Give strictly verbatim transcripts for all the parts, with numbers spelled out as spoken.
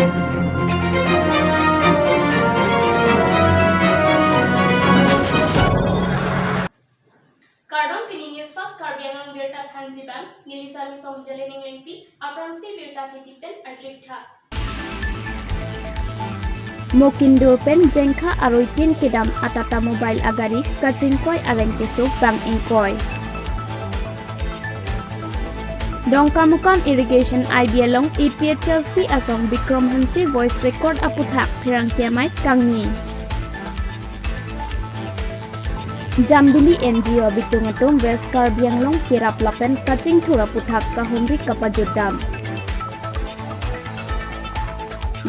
Kardom, pini News Fast Karbi Anglong birta thanji abang, neli Sami Song Jalening Lengpi, aphrangsi birta kethe pen arju-ik tha. Mokindur pen Jengkha aroitin kedam a Tata Mobile agari kachingkoi areng keso bang ingkoi. Dongkamukam Irrigation I B along A P H L C asong Bikram Hanse voice record aphuthak pherangke amei kangni. Jambili N G O abitung atum West Karbi Anglong kerap lapen kachingthur aphuthak kahumri kapajutdam.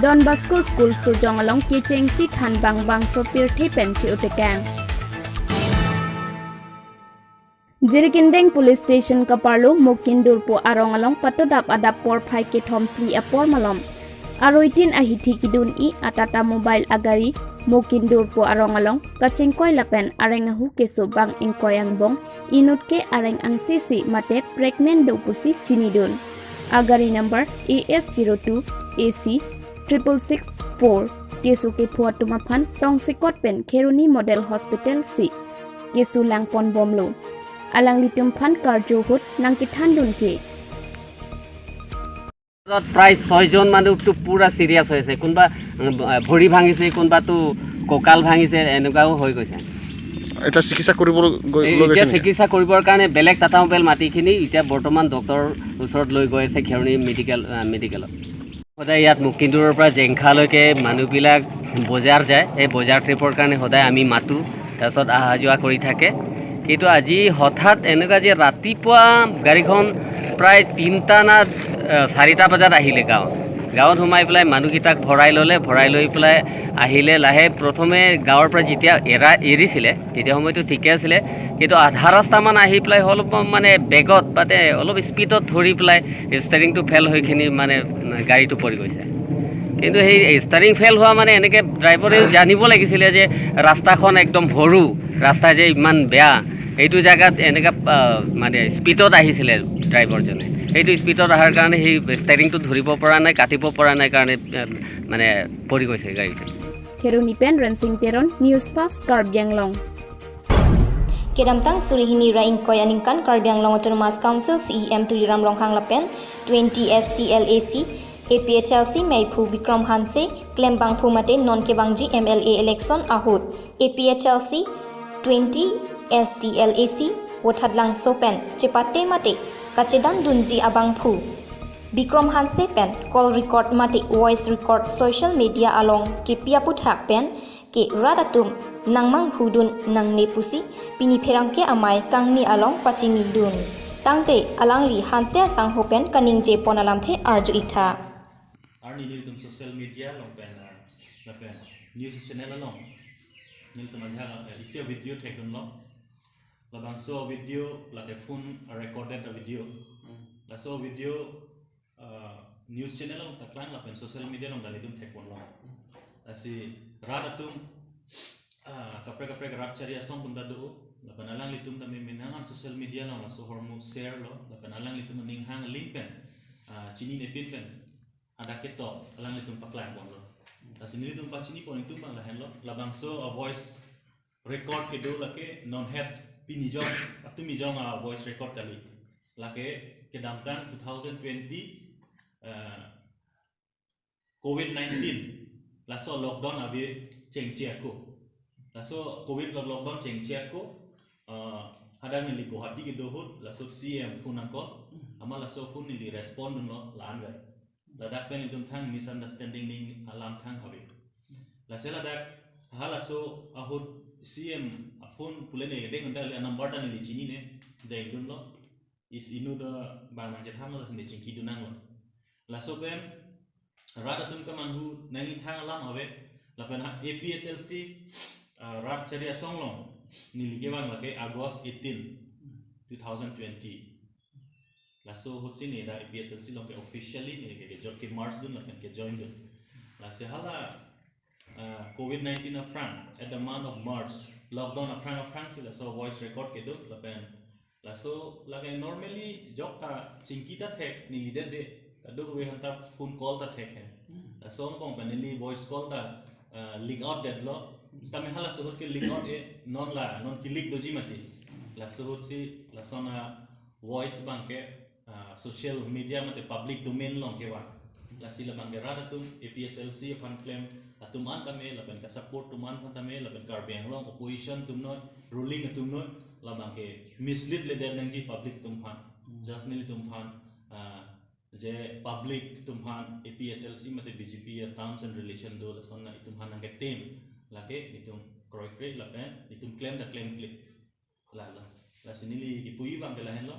Don Bosco School Sojong along kechengsi thanbang bangso pirthe pen chi-utekang. Jirikindeng Police Station kaparlo Mokindur pu arong along patodap adap porphai kethom phli apor malom aroitin ahithi kidun-i a Tata Mobile agari Mokindur pu arong along kachingkoi lapen areng ahu keso bang ingkoi angbong inut ke areng angsisi mate pregnant do pusi chinidun. Agari number A S zero two A C triple six four keso kepho atum aphan Tongsekot pen Kheroni Model Hospital si keso langpon bomlo. Alanglitum aphan karju ahut nangkethandun ke. তাত প্ৰায় ছয়জন মানুহটো পূৰা চিৰিয়াছ হৈ আছে। কোনোবা উম, ভৰি ভাঙিছে, কোনোবাটো কঁকাল ভাঙিছে, এনেকুৱাও হৈ গৈছে। এতিয়া চিকিৎসা কৰিব গৈ- এই লৈ গৈছে এতিয়া নেকি? চিকিৎসা কৰিবৰ কাৰণে বেলেগ টাটা মবাইল মাতিখিনি এতিয়া বৰ্তমান ডক্টৰৰ ওচৰত লৈ গৈ আছে খেৰণি মেডিকেল আহ, মেডিকেলত। সদায় ইয়াত মুকিন্দুৰৰ পৰা জেংখালৈকে মানুহবিলাক বজাৰ যায়। এই বজাৰ ট্ৰিপৰ কাৰণে সদায় আমি মাতোঁ, তাৰপিছত অহা যোৱা কৰি থাকে। কিন্তু আজি হঠাৎ এনেকুৱা যে ৰাতিপুৱা গাড়ীখন প্ৰায় তিনিটা না আহ, চাৰিটা বজাত আহিলে গাঁৱত। গাঁৱত সোমাই পেলাই মানুহকেইটাক ভৰাই ল'লে, ভৰাই লৈ পেলাই আহিলে। লাহে প্ৰথমে গাঁৱৰ পৰা যেতিয়া এৰা এৰিছিলে তেতিয়া সময়টো ঠিকে আছিলে, কিন্তু আধা ৰাস্তামান আহি পেলাই অলপ মানে বেগত মানে অলপ স্পীডত ধৰি পেলাই ষ্টেৰিংটো ফেল হৈ কিনি মানে গাড়ীটো পৰি গৈছে। কিন্তু সেই ষ্টেৰিং ফেল হোৱা মানে এনেকে ড্ৰাইভাৰেও জানিব লাগিছিলে যে ৰাস্তাখন একদম সৰু, ৰাস্তা যে ইমান বেয়া, এইটো জেগাত এনেকা আহ, মানে স্পীডত আহিছিলে ড্ৰাইভাৰজনে। সেইটো স্পীডত অহাৰ কাৰণে সেই ষ্টেৰিংটো ধৰিব পৰা নাই, কাটিব পৰা নাই কাৰণে আহ, মানে পৰি গৈছে গাড়ীটো। Kheroni pen Rensing Teron, News Fast Karbi Anglong. Kedamtang suri hini ra ingkoi aningkan Karbi Anglong Autonomous Council C E M Tuliram Ronghang lapen twenty S T L A C A P H L C meiphu Bikram Hanse klembangphu mate non kevangji M L A election ahut A P H L C twenty S T L A C Vothatlangso pen chepate mate kachedandunji abangphu Bikram Hanse pen call record mate voice record social media along kepi aphuthak pen ke rat atum nangmanghudun nangne pusi pini pherangke amei kangni along pachinidun. Tangte alangli Hanse asangho pen kaningje pon alamthe arju-ik tha. Arni nelitum social media along pen, ah, lapen news channel along nelitum ajak, ah, isi video thekdunlo. Labangso video lake phone recorded a video. Laso video, ah, news channel along ta klang lapen social media along ta nelitum thekponlo. Lasi rat atum, ah, kaprek kaprek rat chari asong atum ta do. Lapen alanglitum ta me menang an social media along laso ahormu share lo. Lapen alanglitum aning hang link pen, ah, chinine pin pen hadak ketok alanglitum paklangponlo. Lasi nelitum pachinipon itum abang lahenlo. Labangso a voice record kedo lake non het pini jong, atumi jong a voice record kali. Lake kedamtang two thousand twenty, eh, covid nineteen laso lockdown ave chengche ako. Laso covid lo- lockdown chengche ako, eh, hadak neli Guwahati kedo ahut, laso C M phone nangcall, amat laso phone neli respond dunlo la-an ave. Ladak pen itum thang misunderstanding ning alam thang ave. Lasi ladak halaso ahut C M a phone pule ne deng unda le number ta neli chinine, dengdunlo. Is inut abang nangchethanlo, laso neli chingkidun nanglo. Laso pen rat atum kemanghu nangji thang alam ave. Lapen ha A P H L C, ah, rat chari asong along neli kevang lake August eighteen, two thousand twenty. Laso ahutsi ne dak A P H L C along ke officially ne ke, ke, jo- ke merge dun lapen ke join dun. Lasi hala, ah, covid nineteen aphrang, at the month of March, lockdown aphrang aphrangsi laso voice record kedo lapen laso lake normally jok ta chingki ta thek neli det de. Kadokave aphan ta phone call ta thek he. Laso angbong pen neli voice call ta, ah, leak out detlo. Sitame hala ahut ke leak out e non la, non ke-leak doji mati. Laso ahut si lason a-voice abang ke, ah, social media mate public domain along kevang. Lasi labang ke rat atum A P H L C aphan klem atum an tame lapen ka-support atum an aphan tame lapen Karbi Anglong opposition atum noi, ruling atum noi, labang ke mislead le det nangji public atum aphan. Just nelitum aphan, ah, je public atum aphan A P H L C mate B J P a-terms and relation do, lason na itum aphan nangketem, lake itum kroikre lapen itum klem ta klemkle. Lalo. Lasi neli kipu abang ke lahenlo.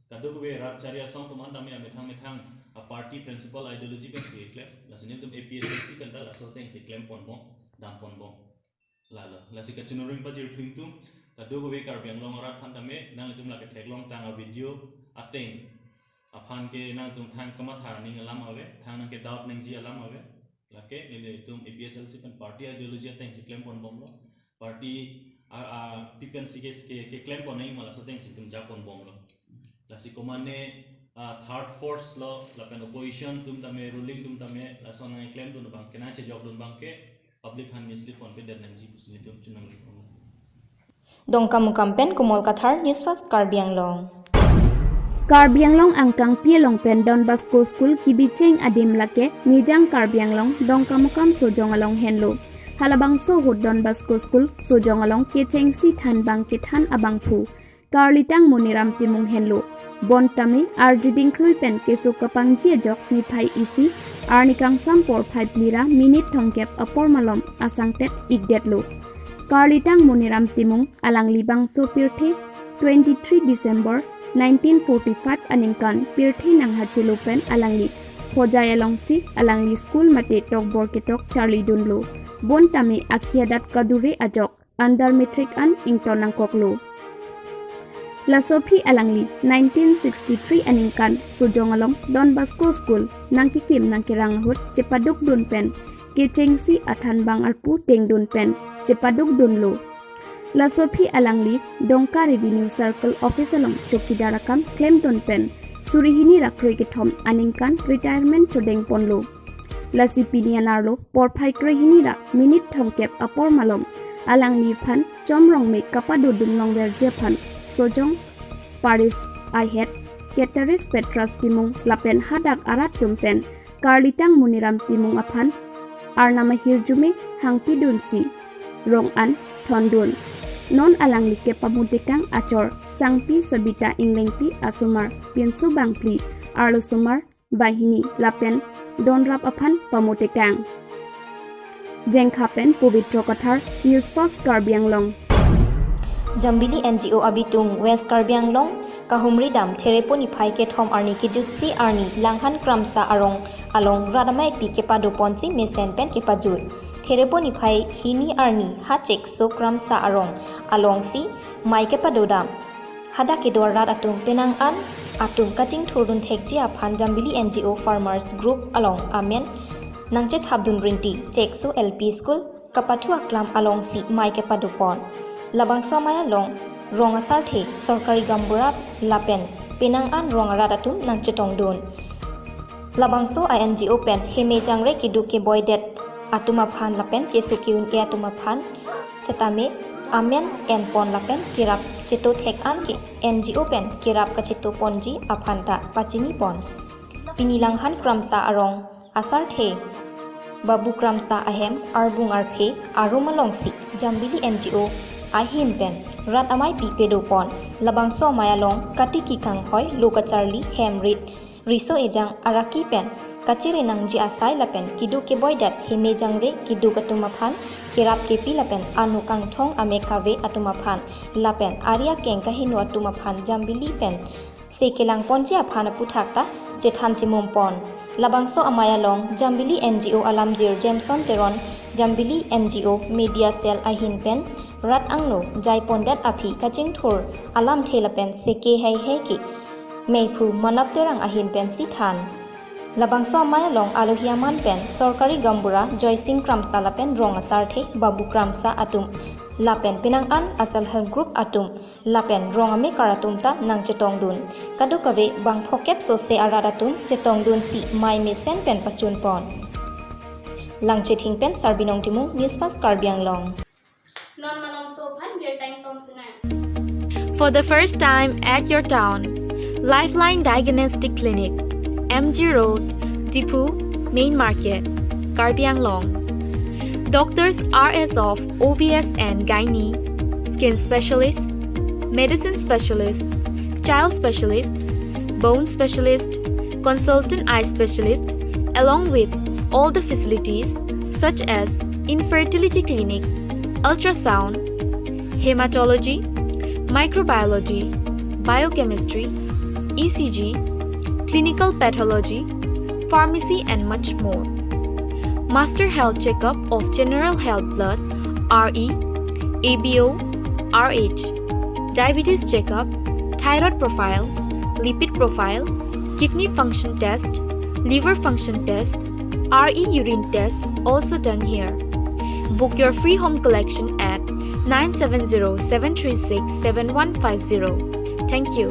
Kadokave rat chari asong atum an tame amethang methang a-party principle ideology pensi keklem. Lasi nelitum A P H L C pen ta laso ateng si klem ponbom, dam ponbom. Lalo. Lasi kachiningri pajirthu ingtung, kadokave Karbi Anglong arat aphan tame, nanglitum lake theklong tang a-video ateng aphan ke nangtum thang kamatha ning alam ave, thang nangke-doubt nangji alam ave. Lake nelitum A P H L C pen party ideology ateng si klem ponbomlo. Party a, a, pi pensi ke, ke, keklem pon nangji ma laso ateng si itum ja ponbomlo. Lasi komane, ah, third force lo, lapen opposition atum tame, ruling atum tame, lason nangklemdun abang ke, nangchejokdun abang ke, public aphan mislead ponpedet nangji pusi nelitum chiningri ponlo. Dongkamukam pen Kumol Kathar, News Fast Karbi Anglong. Karbi Anglong angkangpi along pen Don Bosco School kebicheng adim lake Nijang Karbi Anglong, Dongkamukam Sojong along henlo. Halabangso ahut Don Bosco School Sojong along kechengsi thanbang kethan abangphu Karlitang Moniram Timung henlo. Bon tame arjuding klui pen keso kapangji ajok niphai isi arni kangsam porphai phli ra minute thomkep apor malom asangtet ikdetlo. Karlitang Moniram Timung alangli bangso pirthe twenty-three December nineteen forty-five aningkan pirthe nanghachelo pen alangli Hojai alongsi alangli school mate tokbor ketok charlidunlo. Bon tame akhi adat kadure ajok under matric an ington nangkoklo. Laso aphi alangli nineteen sixty-three aningkan Sojong along Don Bosco School nangkekim nangkerang ahut chepadukdun pen kechengsi athanbang arpu tengdun pen chepadukdunlo. Laso aphi alangli Dongka Revenue Circle Office along chowkidar akam klemdun pen suri hini ra kroi kethom aningkan retirement chodeng ponlo. Lasi pini anerlo porphai krehini ra minute thomkep apor malom alangliphan chomrong me kapadodun longverji aphan Sojong Parish ahead Keteris Petrus Timung lapen hadak arat atum pen Karlitang Moniram Timung aphan arnam ahirjume hangpidunsi rong an thondun. Non alangli kepamutekang achor Sangpi Sabita Englengpi asomar pinso bangphli, arlosomar banghini lapen donrap aphan pamutekang. Jengkha pen Pabitra Kathar, News Fast Karbi Anglong. Jambili N G O abitung West Karbi Anglong kahumri dam Therepo niphai kethom arni kejutsi arni Langhan Kramsa arong along rat ameipi kepadoponsi mesen pen kepajut. Therepo niphai hini arni Hachekso Kramsa arong alongsi mei kepadodam. Hadak kedo arat atum penang an atum kachingthurdun thekji aphan Jambili N G O Farmers Group along amen nangchethapdun rinti Chekso L P School kapathu aklam alongsi mei kepadopon. Labangso amei along rong asarthe, sorkari gaonbura lapen penang an rong arat atum nangchetongdun. Labangso a N G O pen heme jangre keduk keboidet atum aphan lapen keso ke-un-e atum aphan setame amen enpon lapen kerap cheto thek an ke N G O pen kerap kachetoponji aphan ta pachinipon. Pini Langhan Kramsa arong asarthe Babu Kramsa ahem arbung arphe arum alongsi Jambili N G O ahin pen rat ameipi pedopon. Labangso amei along katiki kanghoi, lo kacharli, hem rit, riso ejang, araki pen kachere nangji asai lapen keduk keboidet heme jangre keduk atum aphan kerap kepi lapen ano kangthong ame kave atum aphan lapen ari akeng kaheno atum aphan Jambili pen se kelangponji aphan aputhak ta chethan chemumpon. Labangso amei along Jambili N G O alamjir Jameson Teron, Jambili N G O Media Cell ahin pen rat angno jaipondet aphi kachingthur alamthe lapen seke heihei ke meiphu Manap Terang ahin pensi than. Labangso amei along alohi aman pen sorkari gaonbura Joysing Kramsa lapen rong asarthe Babu Kramsa atum lapen penang an a self help group atum lapen rong amekar atum ta nangchetongdun. Kadokave bang phokep sose arat atum chetongdunsi mei mesen pen pachunpon. Langchething pen Sarbinong Timung, News Fast Karbi Anglong. Non malomso aphan birta ington sinang. For the first time at your town, Lifeline Diagnostic Clinic, M G Road, Diphu, Main Market, Karbi Anglong. Doctors are as of O B S and Gynae, Skin Specialist, Medicine Specialist, Child Specialist, Bone Specialist, Consultant Eye Specialist, along with all the facilities such as infertility clinic, ultrasound, hematology, microbiology, biochemistry, E C G, clinical pathology, pharmacy and much more. Master health checkup of general health blood, R E, A B O, R H, diabetes checkup, thyroid profile, lipid profile, kidney function test, liver function test, R E urine test also done here. Book your free home collection at nine seven zero seven three six seven one five zero. Thank you.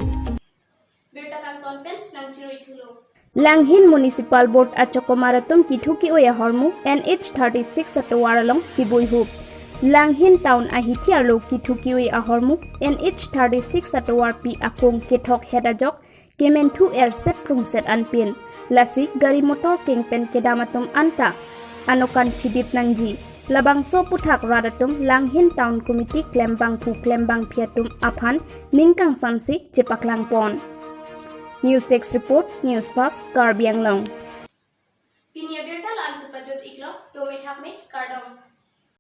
Birta kangton pen nangchirui thulo. Langhin Municipal Board achokomar atum kithu ki-oi ahormu N H thirty-six atovar along chibuihup. Langhin Town ahithi arlo kithu ki-oi ahormu N H thirty-six atovarpi akung kethok het ajok kementhu erset prungset anpin. Lasi gari motor kengpen kedam atum anta anokan chidip nangji. Labangso aputhak rat atum Langhin Town Committee klembangphu klembangphi atum aphan ning kangsamsi chepaklangpon. News Desk Report, News Fast, Karbi Anglong.